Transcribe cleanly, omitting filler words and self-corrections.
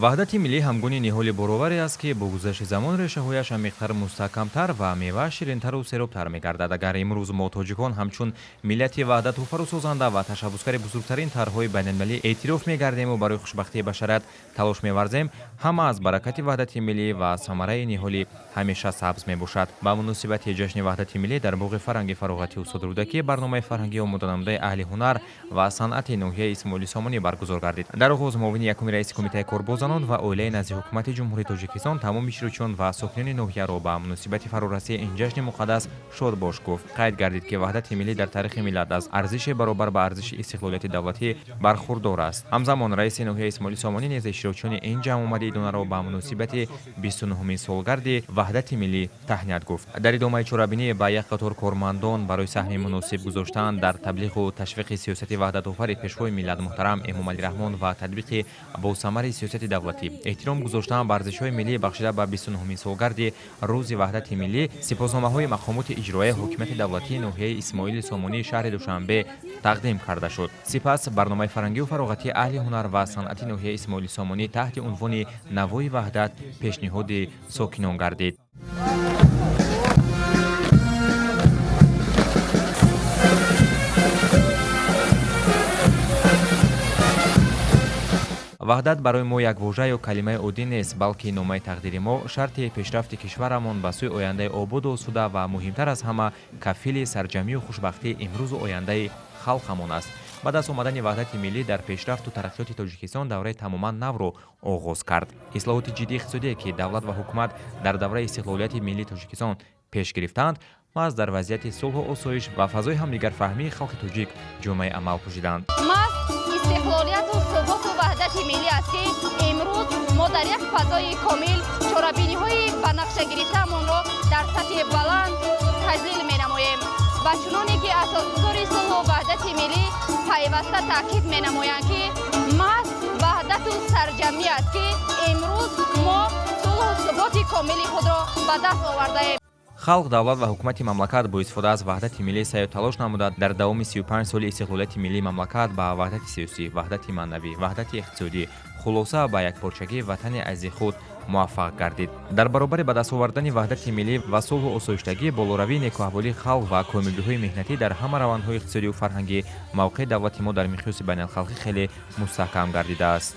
Ваҳдати миллӣ ҳамгуни ниҳоли бороваре аст, ки бо гузашти замон решаҳояш амиқтар, мустаҳкамтар ва мевааш ширинтару серобтар мегардад. Агар имрӯз мо, тоҷикон, ҳамчун миллати ваҳдатофару созанда ва ташаббускари бузургтарин тарҳҳои байналмилалӣ эътироф мегардему барои хушбахтии башарият талош меварзем, ҳама аз баракати ваҳдати миллӣ ва самараи ниҳоли ҳамеша сабз мебошад. Ба муносибати ҷашни ваҳдати миллӣ дар боғи фарҳанги фароғати устод Рӯдакӣ барномаи фарҳангӣ омоданамудаи аҳли ҳунар ва санъати ноҳияи Исмоили Сомонӣ баргузор гардид. Дар оғоз муовини якуми раиси Кумитаи кор бо занон ва оилаи назди Ҳукумати Ҷумҳурии Тоҷикистон тамоми иштирокчиён ва сокинони ноҳияро ба муносибати фарорасии ин ҷашни муқаддас шодбош гуфт. Қайд гардид, ки ваҳдати миллӣ дар таърихи миллат аз арзише баробар ба арзиши истиқлолияти давлатӣ бархурдор аст. Ҳамзамон раиси ноҳияи Исмоили Сомонӣ низ иштирокчиёни ин ҷамъомади идонаро ба муносибати 29-ҳумин солгарди ваҳдати миллӣ таҳният гуфт. Дар идомаи чорабинӣ ба як қатор кормандон барои саҳми муносиб гузоштан дар таблиғу ташвиқи сиёсати ваҳдатофари Пешвои миллат муҳтарам Эмомалӣ Раҳмон ва татбиқи босамари сиёсати давлатӣ, эҳтиром гузоштан ба арзишҳои миллӣ бахшида ба 29-ҳумин солгарди Рӯзи ваҳдати миллӣ сипосномаҳои мақомоти иҷроияи ҳокимияти давлатии ноҳияи Исмоили Сомонии шаҳри Душанбе тақдим карда шуд. Сипас барномаи фарҳангию фароғатии аҳли ҳунар ва санъати ноҳияи Исмоили Сомонӣ таҳти унвони «Навои ваҳдат» пешниҳоди сокинон гардид. Ваҳдат барои мо як вожа ё калимаи оддӣ нест, балки номаи тақдири мо, шарти пешрафти кишварамон ба сӯи ояндаи ободу осуда ва муҳимтар аз ҳама, кафили сарҷамъию хушбахтии имрӯзу ояндаи халқамон аст. Ба даст омадани ваҳдати миллӣ дар пешрафту тараққиёти Тоҷикистон давраи тамоман навро оғоз кард. Ислоҳоти ҷиддии иқтисодие, ки давлат ва ҳукумат дар давраи истиқлолияти миллии Тоҷикистон пеш гирифтаанд, маҳз дар вазъияти сулҳу осоиш ва фазои ҳамдигарфаҳмии халқи тоҷик ҷомаи амал пӯшиданд. Маҳз истиқлолияту суботу ваҳдати миллӣ аст, ки имрӯз мо дар як фазои комил чорабиниҳои ба нақша гирифтаамонро дар сатҳи баланд таҷлил менамоем. Ва чуноне ки асосгузори сулҳу ваҳдати миллӣ пайваста таъкид менамоянд, ки маҳз ваҳдату сарҷамъӣ аст, ки имрӯз мо сулҳу суботи комили худро ба даст овардаем. Халқ, давлат ва ҳукумати мамлакат бо истифода аз ваҳдати миллӣ саъю талош намуда, дар давоми 35 соли истиқлолияти миллии мамлакат ба ваҳдати сиёсӣ, ваҳдати маънавӣ, ваҳдати иқтисодӣ, хулоса, ба якпорчагии ватани азизи худ муваффақ гардид. Дар баробари ба даст овардани ваҳдати миллӣ ва сулҳу осоиштагӣ, болоравии некуаҳволии халқ ва комёбиҳои меҳнатӣ дар ҳама равандҳои иқтисодию фарҳангӣ, мавқеи давлати мо дар миқёси байналхалқӣ хеле мустаҳкам гардидааст.